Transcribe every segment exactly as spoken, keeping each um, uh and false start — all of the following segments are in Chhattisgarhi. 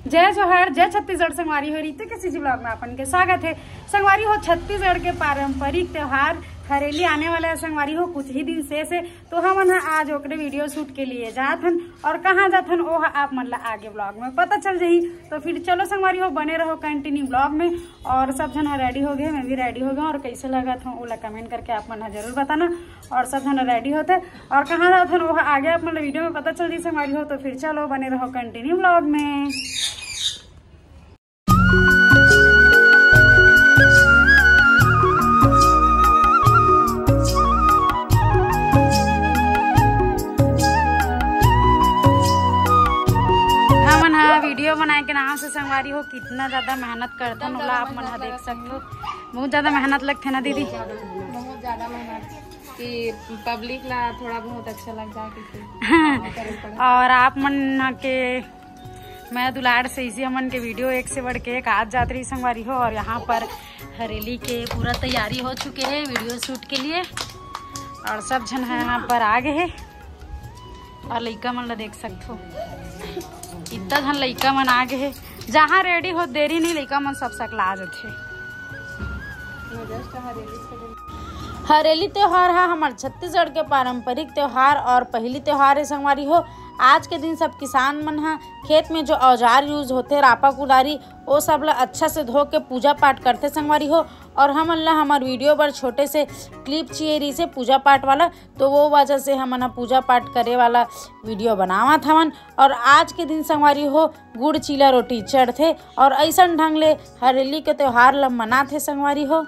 जय जोहार, जय छत्तीसगढ़ संगवारी हो, रीते के सीजी ब्लॉग में अपन के स्वागत है। संगवारी हो, छत्तीसगढ़ के पारंपरिक त्योहार हरेली आने वाला है संगवारी हो, कुछ ही दिन शेष है। तो हमन ह आज ओकरे वीडियो शूट के लिए जात हन, और कहाँ जात हन, ओह आप मन ला आगे ब्लॉग में पता चल जाही। तो फिर चलो संगवारी हो, बने रहो कंटिन्यू ब्लॉग में। और सब झन रेडी हो गए, मैं भी रेडी हो गए, और कैसे लगत हूँ, ओला कमेंट करके आप मन ह जरूर बताना। और सब झन रेडी होते, और कहाँ जात हन, ओह आगे आप मन ला वीडियो में पता चल जाही संगवारी हो। तो फिर चलो, बने रहो कंटिन्यू ब्लॉग में। हमन ह वीडियो बनाए के नाम से संगवारी हो, कितना ज्यादा मेहनत करथन, ओला आप मन ह देख सकथो। बहुत ज्यादा मेहनत लगथे ना दीदी? बहुत ज्यादा मेहनत, कि पब्लिक ला थोड़ा बहुत अच्छा लग जाए। और आप मन के मैं दुलार से इसी हमन के वीडियो एक से बढ़ के एक आज जात रही संगवारी हो। और यहाँ पर हरेली के पूरा तैयारी हो चुके है वीडियो शूट के लिए, और सब झन ह यहाँ पर आ गए है। और लइका मन ला देख सकथो, इतना झन लइका मन आ गए है। जहाँ रेडी हो, देरी नहीं, लइका मन सब सकला जथे। हरेली त्योहार ह हमर छत्तीसगढ़ के पारंपरिक त्योहार और पहली त्योहार है संगवारी हो। आज के दिन सब किसान मन ह खेत में जो औजार यूज होथे, रापा कुदारी, वो सब ला अच्छा से धो के पूजा पाठ करथे संगवारी हो। और हमन ला हमर वीडियो बर छोटे से क्लिप चाहिए रहिसे पूजा पाठ वाला, तो वो वजह से हमन ह पूजा पाठ करे वाला वीडियो बनावत हवन। और आज के दिन संगवारी हो, गुड़ चीला रोटी चढ़थे और ऐसन ढंग ले हरेली के त्योहार ला मनाथे संगवारी हो।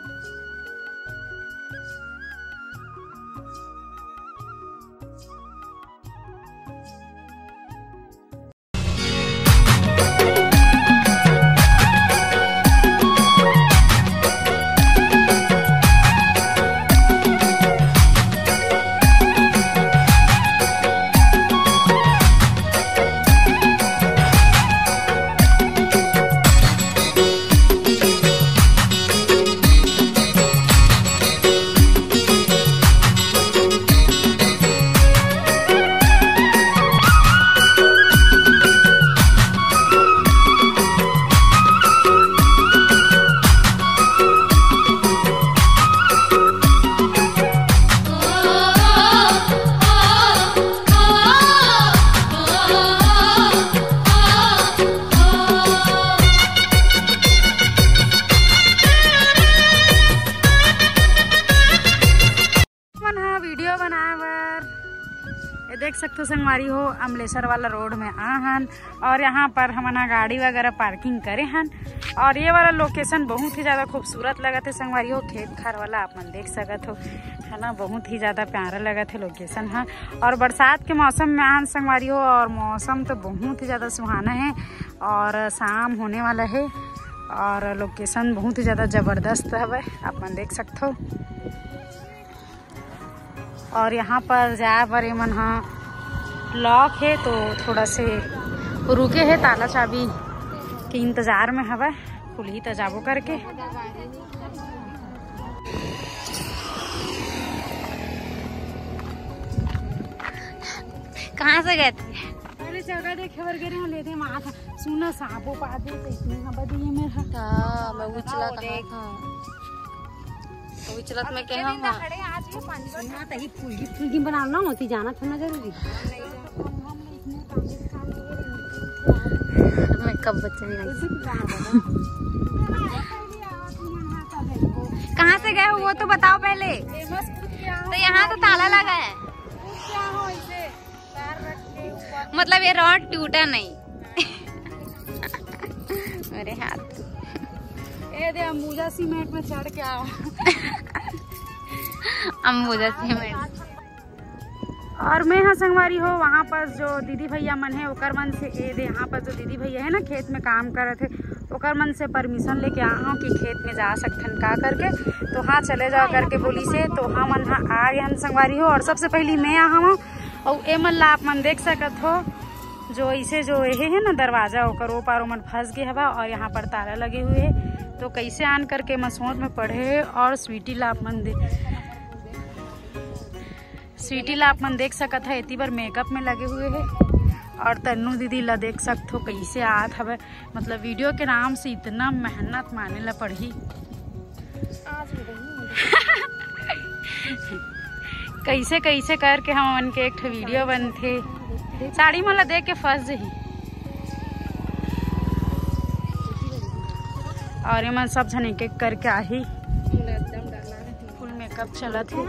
मन ह वीडियो बनाए बर, ये देख सकथो संगवारी हो, अमलेसर वाला रोड में आ हन। और यहाँ पर हमन ह गाड़ी वगैरह पार्किंग करे हन। और ये वाला लोकेशन बहुत ही ज्यादा खूबसूरत लगत है संगवारी हो, खेत खार वाला आप मन देख सकत हो, है ना, बहुत ही ज्यादा प्यारा लगत है लोकेशन ह। और बरसात के मौसम में आन संगवारी हो, और मौसम तो बहुत ही ज्यादा सुहाना है और शाम होने वाला है। और लोकेशन बहुत ही ज्यादा जबरदस्त हवे, आप मन देख सकथो। और यहाँ पर जाए बर एमन ह लॉक है, तो थोड़ा से रुके है, ताला चाबी के इंतजार में हवे, खुलही त जाबो करके। कहाँ से गए थे? अरे जगह देखे बर गे रहे हन, लेते माँ था सुना सांपो पादे तो इतने हवा दिए मेरा। हाँ, मैं उछला कहा था। तो उछलत में कह हम खड़े आज ये पानी सुना तही फुल्की फुल्की बनाना होती, जाना था ना जरूरी। मैं कब बच्चे में आई? कहाँ से गए हो वो तो बताओ पहले। तो यहाँ तो ताला लगा है। मतलब ये रॉड टूटा नहीं। मेरे हाथ। ए दे अंबुजा सीमेंट में चढ़ के आओ। अंबुजा सीमेंट। और मैं हाँ संगवारी हो, वहाँ पर जो दीदी भैया मन है ओकर मन से, ए दे यहाँ पर जो दीदी भैया है ना खेत में काम करत है, ओकर मन से परमिशन लेके आ हूँ कि खेत में जा सकथन का करके। तो हाँ चले जाओ करके बोली से, तो हमन हाँ आ गए हन संगवारी हो। और सबसे पहली मैं आ हूँ और ए मन ला आप मन देख सकत हो, जो इसे जो ये है ना दरवाजा, ओकर ओ पार ओमन फंस गए हवा और यहाँ पर ताला लगे हुए है। तो कैसे आन करके मैं सोच में पड़े और स्वीटी ला आप मन दे, स्वीटी ला आप मन देख सकत है, इतनी बार मेकअप में लगे हुए है। और तन्नू दीदी ला देख सकथो कैसे आत हवे, मतलब वीडियो के नाम से इतना मेहनत माने ला पड़ही। कैसे कैसे करके हमन के एक ठो वीडियो बनथे। साड़ी मन ला देख के फंस जही। और एमन सब झन एक एक करके आही। फुल मेकअप चलत हे।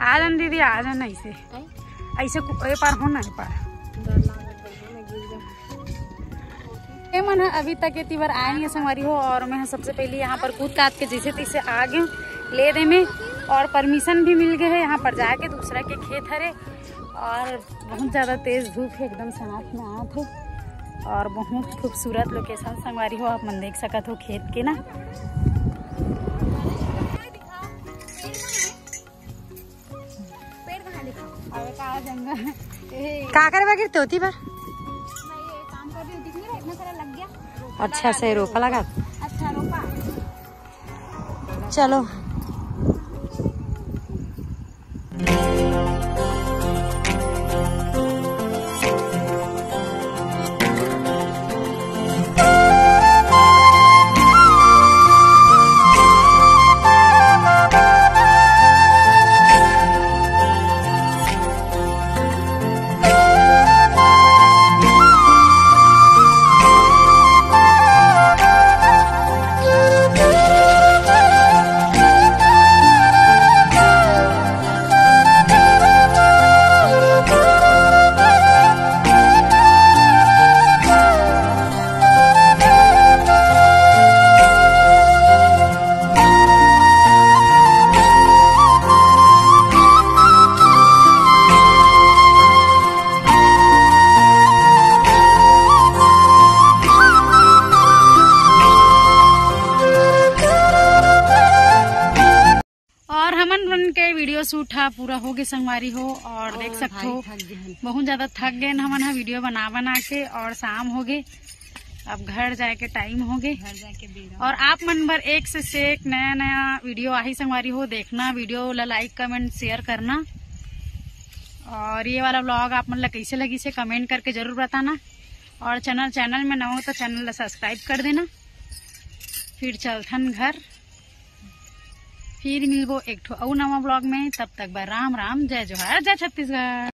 आ जान दीदी, आ जान ऐसे। ऐसे कु-, ए पार हो ना, ए पार। ए मन ह अभी तक एती बर आए नहीं है संगवारी हो, और मैं ह सबसे पहले यहाँ पर कूद काद के जैसे तैसे आ गए ले दे में, और परमिशन भी मिल गए है यहाँ पर जाके, दूसरा के खेत हरे, और बहुत ज़्यादा तेज धूप है, एकदम सनाट में आत है, और बहुत खूबसूरत लोकेशन संगवारी हो, आप मन देख सकत हो खेत के ना। पेड़ कहाँ दिखा? अबे का जंगल। ए, का करे बा गिरते होती बार? मैं ये काम कर रही हूँ, दिख नहीं रहा, इतना सारा लग गया। अच्छा से रोपा लगा। अच्छा रोपा। चलो। और हमन मन के वीडियो शूट हा पूरा हो गए संगवारी हो, और देख सकते हो बहुत ज्यादा थक गए हमन हा वीडियो बना बना के, और शाम हो गए, अब घर जाए के टाइम हो गए। घर जाए के बेरा। और आप मन बर एक से, से एक नया नया वीडियो आही संगवारी हो, देखना वीडियो ला, लाइक कमेंट शेयर करना। और ये वाला व्लॉग आप मन ला कैसे लगी से कमेंट करके जरूर बताना, और चैनल चैनल में नवा हो तो चैनल ला सब्सक्राइब कर देना। फिर चलथन घर, फिर मिलबो एक ठो अउ नवा व्लॉग में। तब तक बर राम राम, जय जोहार, जय छत्तीसगढ़।